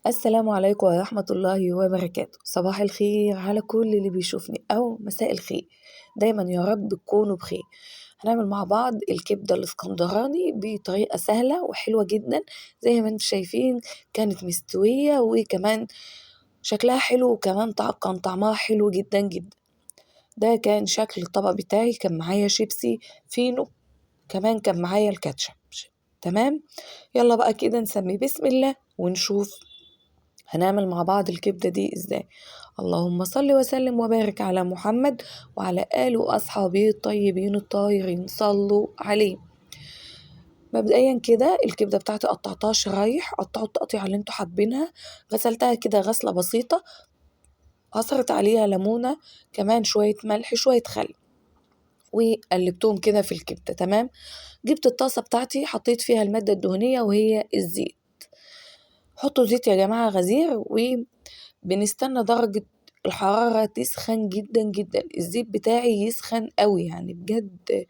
السلام عليكم ورحمة الله وبركاته. صباح الخير على كل اللي بيشوفني أو مساء الخير، دايما يا رب تكونوا بخير. هنعمل مع بعض الكبدة الاسكندراني بطريقة سهلة وحلوة جدا، زي ما انتم شايفين كانت مستوية وكمان شكلها حلو، وكمان كان طعمها حلو جدا جدا. ده كان شكل الطبق بتاعي، كان معايا شيبسي فينو، كمان كان معايا الكاتشب. تمام، يلا بقى كده نسمي بسم الله ونشوف هنعمل مع بعض الكبدة دي ازاي. اللهم صل وسلم وبارك على محمد وعلى آله وأصحابه الطيبين الطاهرين، صلوا عليه. مبدئيا كده الكبدة بتاعتي قطعتها شرايح، قطعوا التقطيعة اللي انتوا حابينها، غسلتها كده غسلة بسيطة، عصرت عليها ليمونة، كمان شوية ملح شوية خل، وقلبتهم كده في الكبدة. تمام، جبت الطاسة بتاعتي حطيت فيها المادة الدهنية وهي الزيت. حطوا زيت يا جماعة غزير، وبنستنى درجة الحرارة تسخن جدا جدا، الزيت بتاعي يسخن قوي، يعني بجد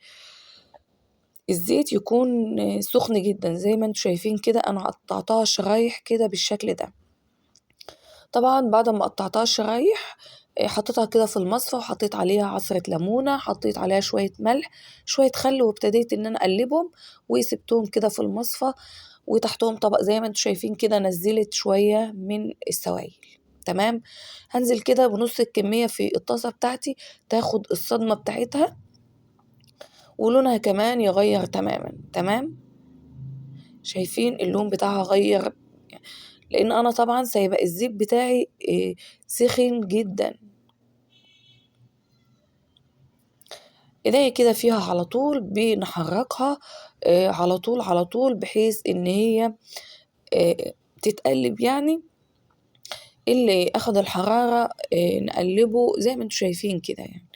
الزيت يكون سخن جدا. زي ما انتم شايفين كده انا قطعتها شرايح كده بالشكل ده. طبعا بعد ما قطعتها شرايح حطيتها كده في المصفى، وحطيت عليها عصرة ليمونة، حطيت عليها شوية ملح شوية خل، وابتديت ان انا اقلبهم، وسبتهم كده في المصفى وتحتهم طبق زي ما انتم شايفين كده، نزلت شوية من السوائل. تمام، هنزل كده بنص الكمية في الطاسة بتاعتي، تاخد الصدمة بتاعتها ولونها كمان يغير تماما. تمام، شايفين اللون بتاعها غير، لان انا طبعا سايبه الزيت بتاعي سخن جدا. ايديا كده فيها على طول بنحركها على طول على طول، بحيث ان هي تتقلب، يعني اللي اخد الحرارة نقلبه زي ما انتوا شايفين كده. يعني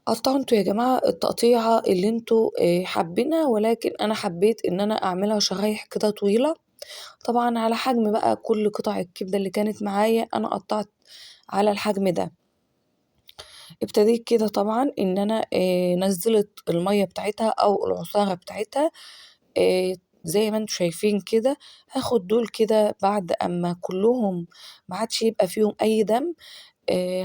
قطعوا انتوا يا جماعة التقطيعة اللي انتوا حابينها، ولكن انا حبيت ان انا اعملها شرايح كده طويلة، طبعا على حجم بقى كل قطع الكبدة اللي كانت معايا انا قطعت على الحجم ده. ابتديت كده طبعا ان انا نزلت المية بتاعتها او العصارة بتاعتها زي ما انتوا شايفين كده. هاخد دول كده بعد اما كلهم ما عادش يبقى فيهم اي دم،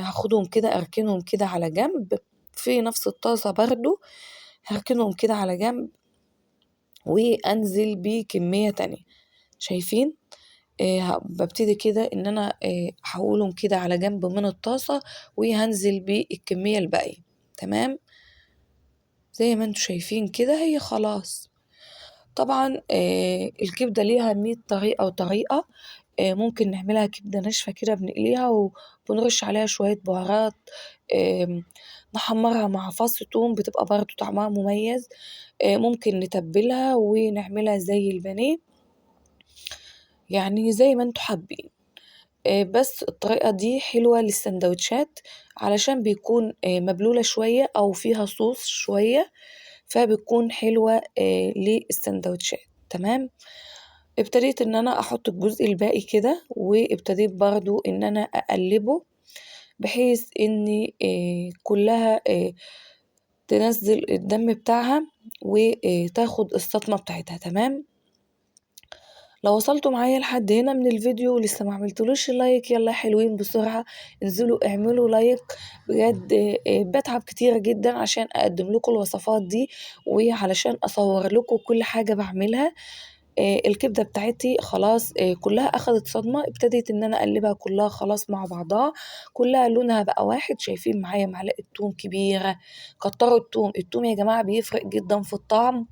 هاخدهم كده اركنهم كده على جنب في نفس الطاسة برضو، هركنهم كده على جنب وانزل بكمية تانية. شايفين؟ ببتدي كده ان انا احولهم كده على جنب من الطاسة، وهنزل بالكمية الباقية. تمام، زي ما انتوا شايفين كده هي خلاص. طبعا الكبدة ليها 100 طريقة وطريقة، ممكن نعملها كبدة ناشفة كده بنقليها وبنرش عليها شوية بهارات، نحمرها مع فص ثوم بتبقى برضو طعمها مميز، ممكن نتبلها ونعملها زي البانيه، يعني زي ما انتوا حابين. بس الطريقة دي حلوة للسندوتشات علشان بيكون مبلولة شوية أو فيها صوص شوية، فبتكون حلوة للسندوتشات. تمام، ابتديت ان انا احط الجزء الباقي كده، وابتديت برضو ان انا اقلبه بحيث ان كلها تنزل الدم بتاعها وتاخد الصدمة بتاعتها. تمام، لو وصلتوا معايا لحد هنا من الفيديو ولسه ما عملتلوش like، يلا حلوين بسرعة انزلوا اعملوا like، بجد بتعب كتير جدا عشان اقدم لكم الوصفات دي وعلشان اصور لكم كل حاجة بعملها. الكبدة بتاعتي خلاص كلها اخدت صدمة، ابتديت ان انا اقلبها كلها خلاص مع بعضها، كلها لونها بقى واحد. شايفين معايا معلقة توم كبيرة، كتروا التوم، التوم يا جماعة بيفرق جدا في الطعم،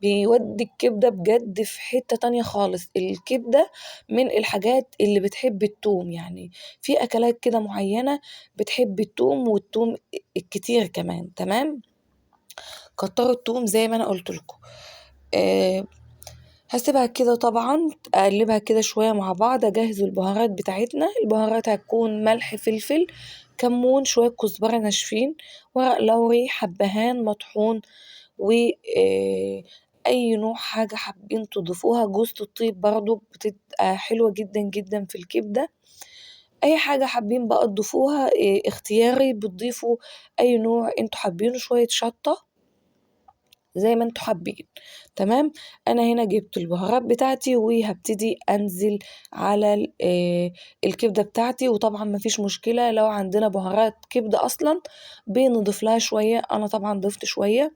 بيودي الكبدة بجد في حتة تانية خالص. الكبدة من الحاجات اللي بتحب التوم، يعني في أكلات كده معينة بتحب التوم، والتوم الكتير كمان. تمام، كتروا التوم زي ما أنا قلت لكم. هسيبها كده طبعا اقلبها كده شوية مع بعض. اجهز البهارات بتاعتنا، البهارات هتكون ملح فلفل كمون شوية كزبرة ناشفين، ورق لوري، حبهان مطحون، و اي نوع حاجة حابين تضيفوها. جوزة الطيب برضو بتبقى حلوة جدا جدا في الكبدة. اي حاجة حابين بقى تضيفوها اختياري، بتضيفوا اي نوع انتوا حابينه. شوية شطة زي ما انتوا حابين. تمام. انا هنا جبت البهارات بتاعتي وهبتدي انزل على الكبده بتاعتي. وطبعا مفيش مشكلة لو عندنا بهارات كبده اصلا بنضيف لها شوية، انا طبعا ضفت شوية.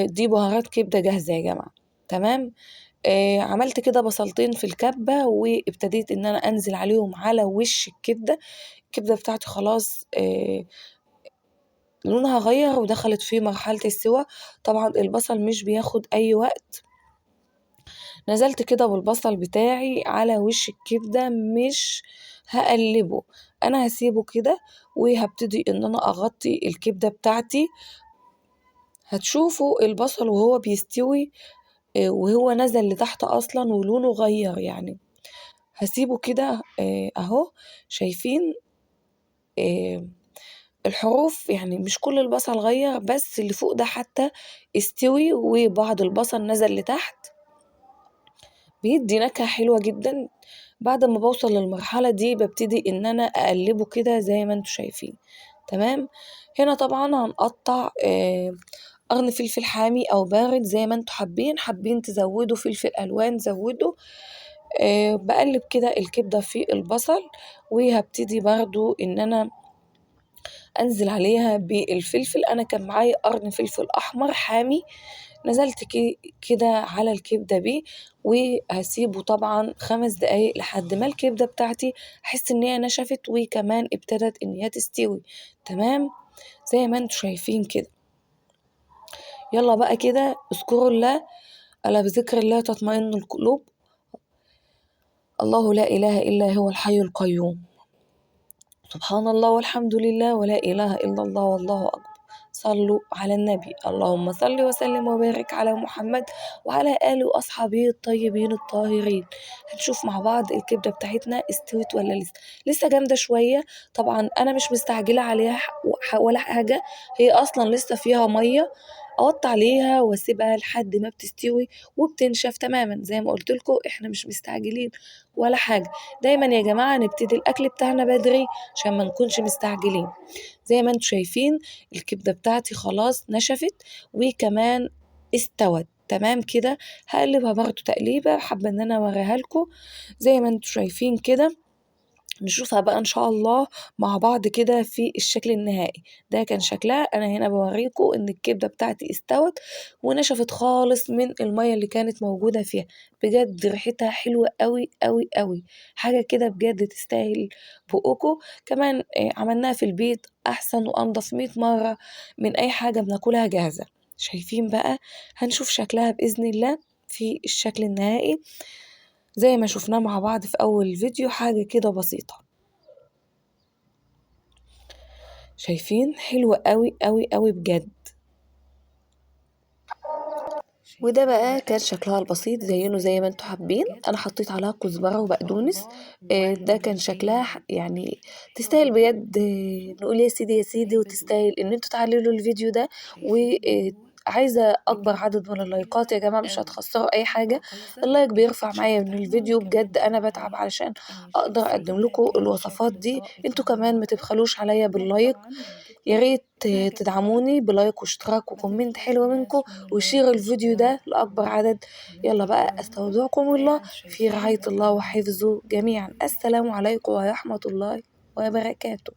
دي بهارات كبده جاهزة يا جماعة. تمام. عملت كده بصلتين في الكبه وابتديت ان انا انزل عليهم على وش الكبده. الكبده بتاعتي خلاص لونها غير ودخلت في مرحلة السوى. طبعا البصل مش بياخد اي وقت. نزلت كده بالبصل بتاعي على وش الكبدة، مش هقلبه، انا هسيبه كده وهبتدي ان انا اغطي الكبدة بتاعتي. هتشوفوا البصل وهو بيستوي وهو نزل لتحت اصلا ولونه غير يعني. هسيبه كده اهو، شايفين الحروف، يعني مش كل البصل غير، بس اللي فوق ده حتى استوي وبعض البصل نزل لتحت، بيدي نكهة حلوة جدا. بعد ما بوصل للمرحلة دي ببتدي ان انا اقلبه كده زي ما انتوا شايفين. تمام. هنا طبعا هنقطع قرن فلفل حامي او بارد زي ما انتوا حابين، حابين تزودوا فلفل الوان زودوا. بقلب كده الكبدة في البصل، وهبتدي برضو ان انا انزل عليها بالفلفل. انا كان معايا قرن فلفل احمر حامي، نزلت كده على الكبدة بيه، وهسيبه طبعا 5 دقايق لحد ما الكبدة بتاعتي احس ان هي نشفت وكمان ابتدت ان هي تستوي. تمام زي ما انتوا شايفين كده. يلا بقى كده اذكروا الله، الا بذكر الله تطمئن القلوب، الله لا اله الا هو الحي القيوم، سبحان الله والحمد لله ولا اله الا الله والله اكبر. صلوا على النبي، اللهم صل وسلم وبارك على محمد وعلى آله وأصحابه الطيبين الطاهرين. هنشوف مع بعض الكبدة بتاعتنا استوت ولا لسه. لسه جامدة شوية، طبعا أنا مش مستعجلة عليها ولا حاجة، هي أصلا لسه فيها مية. أوطي عليها واسيبها لحد ما بتستوي وبتنشف تماما. زي ما قلت لكم احنا مش مستعجلين ولا حاجة، دايما يا جماعة نبتدي الأكل بتاعنا بدري عشان ما نكونش مستعجلين. زي ما انتم شايفين الكبدة بتاعتي خلاص نشفت وكمان استوت. تمام كده. هقلبها برضو تقليبة، حابة ان انا اوريها لكم زي ما انتم شايفين كده. نشوفها بقى ان شاء الله مع بعض كده في الشكل النهائي. ده كان شكلها. انا هنا بوريكم ان الكبده بتاعتي استوت ونشفت خالص من المية اللي كانت موجودة فيها. بجد ريحتها حلوة قوي قوي قوي، حاجة كده بجد تستاهل بقكم. كمان عملناها في البيت احسن وانضف 100 مرة من اي حاجة بناكلها جاهزة. شايفين بقى؟ هنشوف شكلها باذن الله في الشكل النهائي زي ما شفناه مع بعض في اول فيديو، حاجة كده بسيطة. شايفين؟ حلوة قوي قوي قوي بجد. وده بقى كان شكلها البسيط، زينة زي ما انتوا حابين. انا حطيت عليها كزبره وبقدونس. ده كان شكلها يعني تستاهل بجد، نقول يا سيدي يا سيدي، وتستاهل ان انتوا تعللوا الفيديو ده. وعايزه اكبر عدد من اللايكات يا جماعة، مش هتخسروا اي حاجة. ال like بيرفع معايا من الفيديو بجد، انا بتعب علشان اقدر اقدم لكم الوصفات دي. انتوا كمان ما تبخلوش عليا بال like، يا ريت تدعموني ب like واشتراك و comment حلو منكم، وشيروا الفيديو ده لأكبر عدد. يلا بقى استودعكم الله في رعاية الله وحفظه جميعا. السلام عليكم ورحمة الله وبركاته.